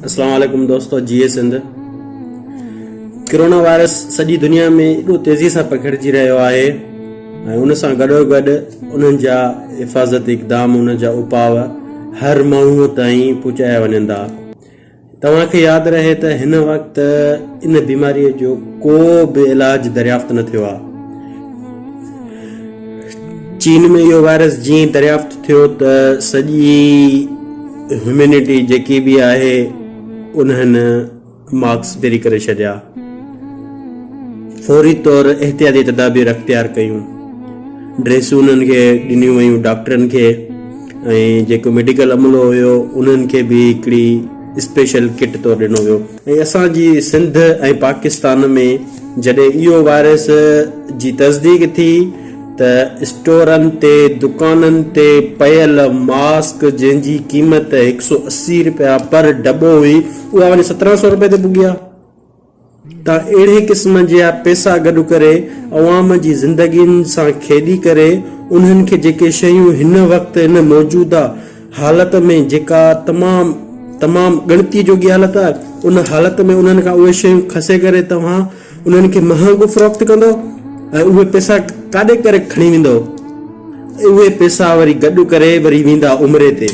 اسلام عليڪم دوستو جيئي سنڌ ڪرونا وائرس سڄي دنيا ۾ ايڏو تيزي سان پکڙجي رهيو آهي ۽ ان سان گڏو گڏ انهن جا حفاظتي اقدام انهن جا اپاء هر ماڻهو تائين پهچايا وڃن ٿا توهان کي ياد رهي ته هن وقت ان بيماري جو ڪو به علاج دريافت نه ٿيو آهي. چين ۾ اهو وائرس جيئن دريافت ٿيو ته سڄي هيومينٽي جيڪي به آهي انهن ماسڪ پهري ڪري ڇڏيا. فوري طور احتياطي تدابير اختيار ڪيون. ڊريسون انهن کي ڏنيون ويون ڊاڪٽرن کي ۽ جيڪو ميڊيڪل عملو هيو انهن کي به هڪڙي اسپيشل ڪٽ طور ڏنو ويو ۽ اسان جي سنڌ ۽ پاڪستان ۾ جڏهن اهو وائرس جي تصديق ٿي ته اسٽورن تي دڪانن تي پيل ماسڪ جنهن جي قيمت هڪ سو 80 رپيا پر ڊٻو هئي اها وڃي 1700 رپئي تي پڳي آ. ته اهڙي قسم جا پئسا گڏ ڪري عوام جي زندگين سان کيڏي ڪري انهن کي جيڪي شيون هن وقت هن موجوده حالت ۾ جيڪا تمام تمام ڳڻتي جوڳي حالت آهي ان حالت ۾ انهن کان اهي شيون کسي ڪري توهان انهن کي مهانگو فروخت ڪندو ۽ اهي پئسا ڪاڏي ڪري کڻي ويندو اهي پئسا وري گڏ ڪري وري ويندا عمري تي.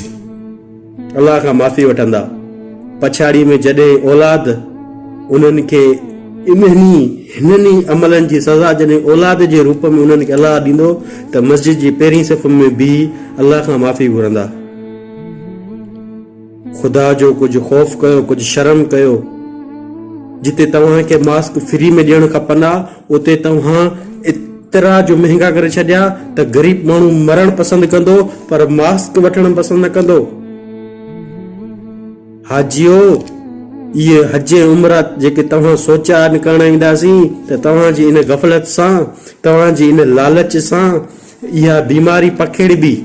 الله کان معافي وٺندا. پڇاڙي ۾ جڏهن اولاد انهن کي انهن ئي هنن ئي عملن جي سزا جڏهن اولاد جي روپ ۾ انهن کي الله ڏيندو ته مسجد جي پهرين صف ۾ بيهي الله کان معافي گهرندا. خدا جو ڪجهه خوف ڪيو ڪجهه شرم ڪيو. جتي توهان کي ماسڪ فري ۾ ڏيڻ کپن ها اتي توهان ايترا جو مهنگا ڪري ڇڏيا ته غريب ماڻهو مرڻ پسند ڪندو پر ماسڪ وٺڻ پسند نه ڪندو. حاجيو! اهي حج ۽ عمرا جيڪي توهان سوچيا آهن ڪرڻ اينداسين ته توهان جي ان غفلت سان، توهان جي ان لالچ سان اها بيماري پکيڙبي.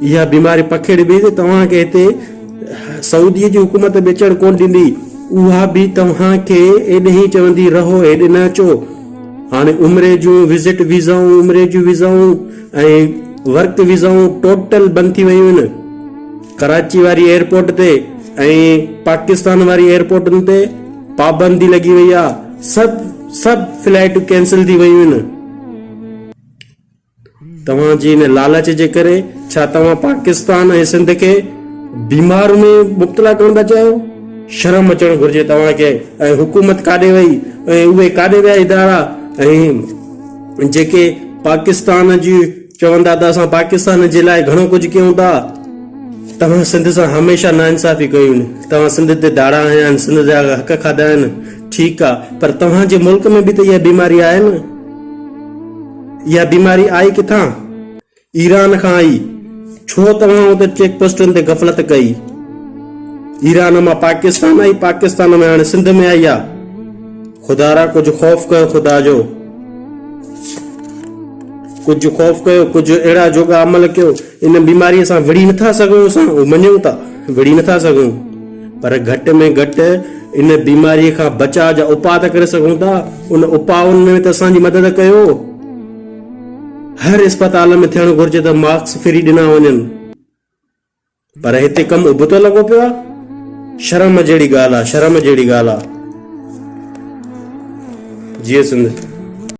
اها بيماري پکيڙبي ته توهان کي هتي سعودي جي حڪومت به اچڻ ڪونه ڏيندي. اها به توهان کي ايڏهين چوندي رهو هيڏي نه اچو. هاڻي عمري جون وزٽ ويزائون، عمري جون ويزائون ۽ ورڪ ويزائون ٽوٽل بند ٿي ويون آهن. ڪراچي واري ايئرپورٽ تي ۽ پاڪستان واري ايئرپورٽن تي پابندي لڳي وئي آهي. سڀ سڀ فلائيٽون ڪينسل ٿي ويون آهن. توهان جي ان لالچ جي ڪري ڇا توهان پاڪستان ۽ سنڌ کي بيمار ۾ مبتلا ڪرڻ ٿا چاهيو؟ شرم اچڻ گهرجي توهان کي ۽ حڪومت ڪاڏي وئي ۽ اهي ڪاڏي ويا ادارا ۽ جيڪي پاڪستان جي چون ٿا ته اسان پاڪستان جي لاء گهڻو ڪجهه ڪيون ٿا توهان سنڌ سان هميشه ناانصافي ڪئي آهن توهان سنڌ تي ڌاڙا هنيا آهن سنڌ جا حق کاڌا آهن ٺيڪ آ پر توهان جي ملڪ ۾ به ته اها بيماري آهي نه اها بيماري آئي ڪٿان؟ ايران کان آئي. ڇو توهان اتي چيڪ پوسٽن تي غفلت ڪئي؟ ايران مان پاڪستان آئي، پاڪستان ۾ هاڻي سنڌ ۾ آئي آ. خدارا ڪجهه خوف ڪيو خدا جو. ڪجهه خوف ڪيو، ڪجهه اهڙا جوڳا عمل ڪيو. ان بيماريء سان وڙهي نٿا سگهون اسان، اهو مڃون ٿا، وڙهي نٿا سگهون. پر گهٽ ۾ گهٽ ان بيماريء کان بچاء جا اپاء ته ڪري سگهون ٿا، ان اپائن ۾ ته اسان جي مدد ڪيو. هر اسپتال ۾ ٿيڻ گهرجي ته ماسڪ فري ڏنا وڃن. پر هتي ڪم ابتو لڳو پيو آهي. شرم جهڙي ڳالهه آهي، شرم جهڙي ڳالهه آهي. جيئي سنڌ.